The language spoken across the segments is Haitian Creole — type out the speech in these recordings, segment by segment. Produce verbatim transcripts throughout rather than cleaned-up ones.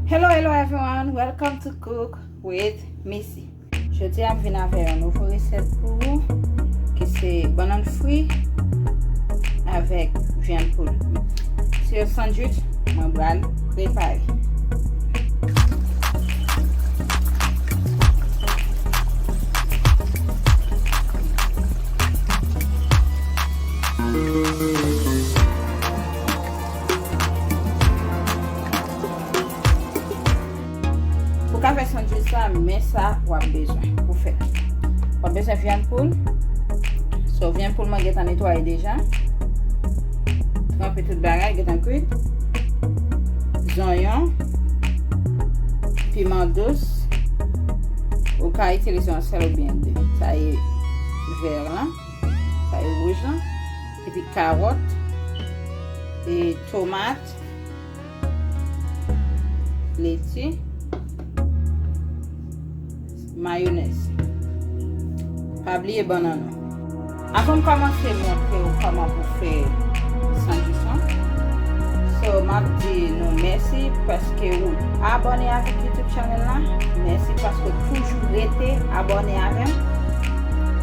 Hello, hello everyone. Welcome to Cook with Missy. Jodi a m vin avè yon nouvo resèt pou ou ki se bannann fri avèk vyann poul. Se yon sandwich mwen pral prepare. Pou ka fè sandwich sa, men sa w ap bezwen pou fè. W ap bezwen vyann poul. So, vyann poul mwen gentan netwaye deja. Tranpe tout bagay, gentan kwit. Zonyon, piman dous. Ou ka itilize yon sèl oubyen de. Sa e vè lan, sa e wouj lan. Epi kawòt, e tomat, leti, mayonèz. Pa bliye bannann ou. Avan m kòmanse montre w kòman pou fè sandwich lan, so, m ap di nou mèsi paske ou abòne avèk YouTube channel la. Mèsi paske w toujou rete abòne avè m.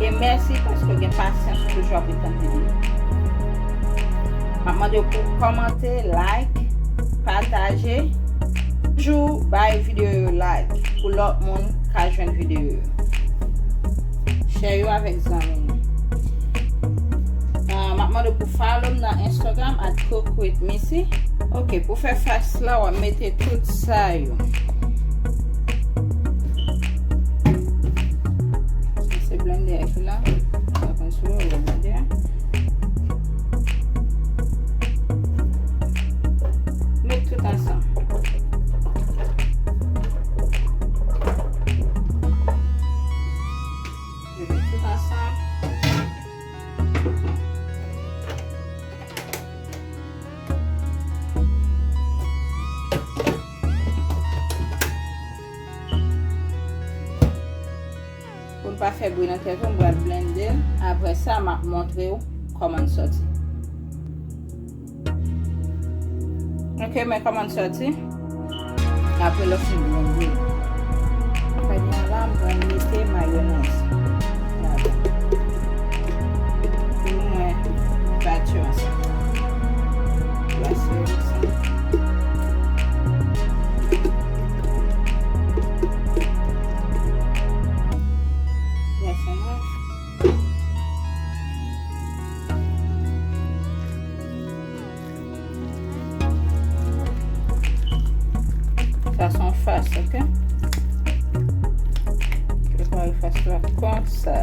E mèsi paske w gen pasyans ou toujou ap ret tann videyo. M ap mande w pou w kòmante, like, pataje. Toujou bay videyo yo like pou lòt moun ka jwenn videyo yo. Share yo avèk zanmi nou. Ah, m ap mande w pou follow m nan Instagram at cook with missy. Ok, pou fè fas la, w ap mete tout sa yo. Sa se blendè a ki la. Sa konn sou yo, blendè a. Met tout ansanm. Met tout ansanm. Pou l pa fè bri nan tèt ou, m pral blende l. Apre sa, m ap montre w kòman l sòti. Ok, men kòman l sòti. Apre lè w fin blende l. Kounye a la, m pral mete mayonèz ladan. Pou mwen bat yo ansanm. Glase yo ansanm. Glase nou. Sa se yon fas, ok? Prepare fas la konsa.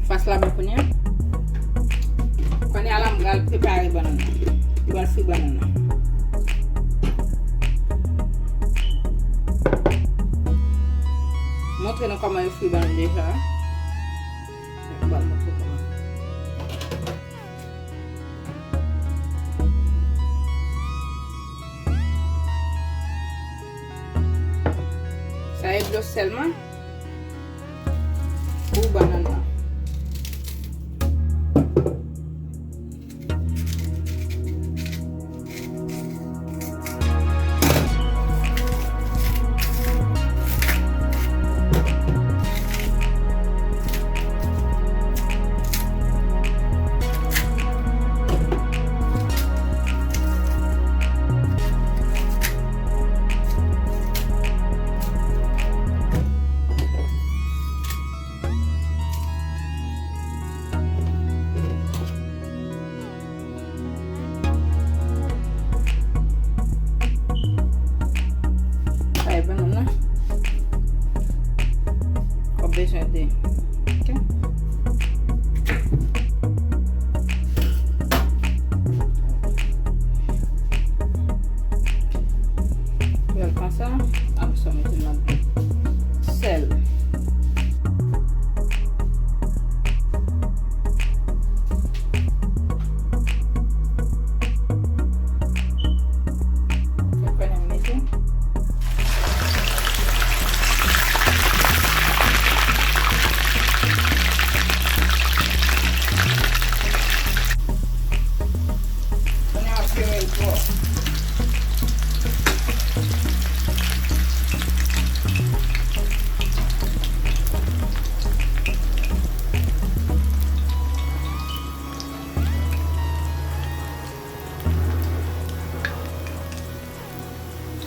Fas la bon kounye a. Kounye a la, m pral prepare bannann nan. M pral fri bannann nan. Montre nou kòman yo fri bannann deja. M pral montre kòman. Sa e dlo sèlman. Pou bannann nan.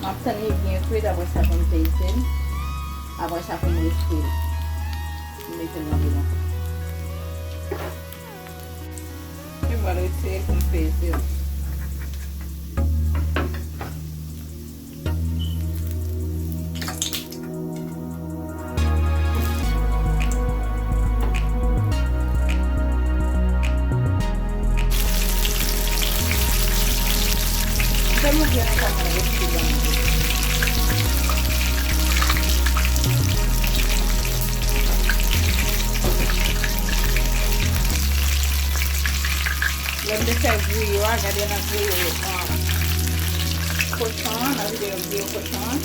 Ap tann li byen frit, apre sa pou m peze l. Apre sa pou m refri l. M mete l nan dlo. M pral retire l pou m peze l. Tèlman byen nan kòman l rete dan. Lè m te fè griyo a, gade nan griyo, um, kochon an, nan videyo griyo kochon an.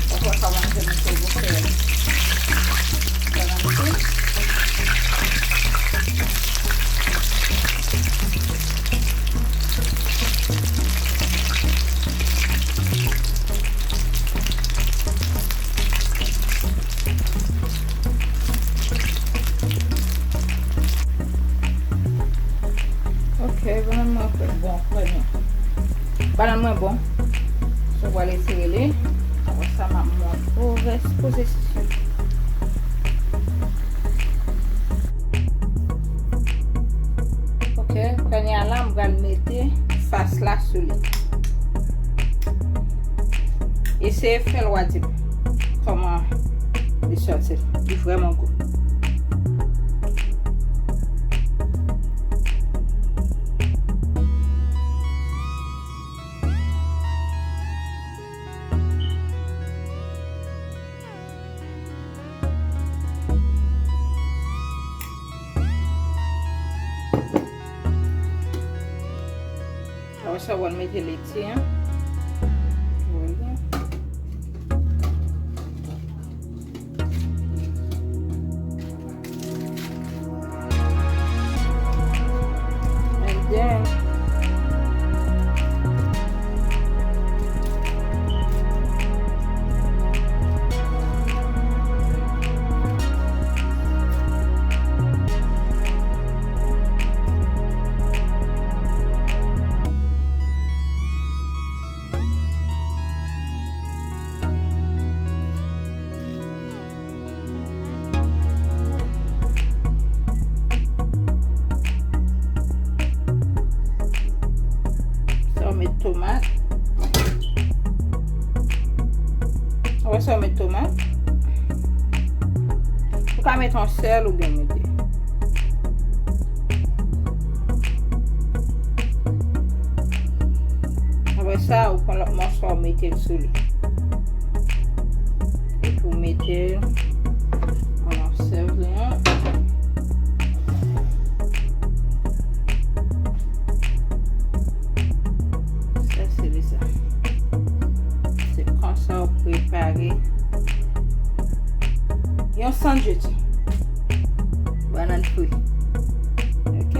Ou fè kòmanse mete gwo sèl nan mete. Ok, banann mwen bon, trè byen. Banann mwen bon. So, m pral retire li. Apre sa, m ap montre w rès pwosesis yo. Ok, kounye a la, m pral mete fas la sou li. Eseye fè l, w a di m kòman li sòti. Li vrèman gou. Apre sa, w al mete leti an. Vwala. And then, sa w met tomat. Apre sa w met tomat. Ou ka met yon sèl oubyen mete. Apre sa, ou pran lòt mòso, ou mete l sou li. Epi ou mete l nan sèl li an. Sa se li sa. Se konsa ou prepare yon sandwich. Bannann fri. Ok?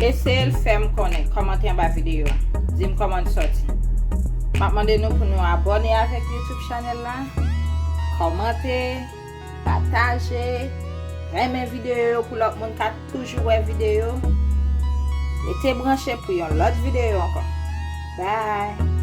Eseye l, fè m konnen. Kòmante anba videyo a. Di m kòman l sòti. M ap mande nou pou nou abòne avèk YouTube chanèl la. Kòmante, pataje, renmen videyo yo pou lòt moun ka toujou wè videyo. Rete branche pou yon lòt videyo ankò. Bye!